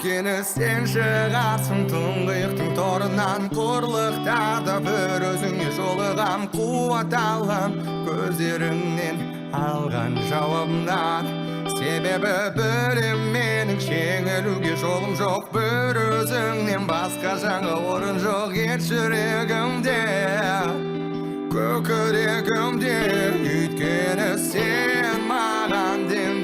Өйткені сен шығарсың тұңғиықтың торынан. Қорлықтарда бір өзіңе жолығам, қуат алам көздеріңнен алған жауабымнан. Себебі білем, менің жеңілуге жолым жоқ, бір өзіңнен басқа жаңа орын жоқ ер жүрегімде, көкірегімде. Өйткені сен маған дем.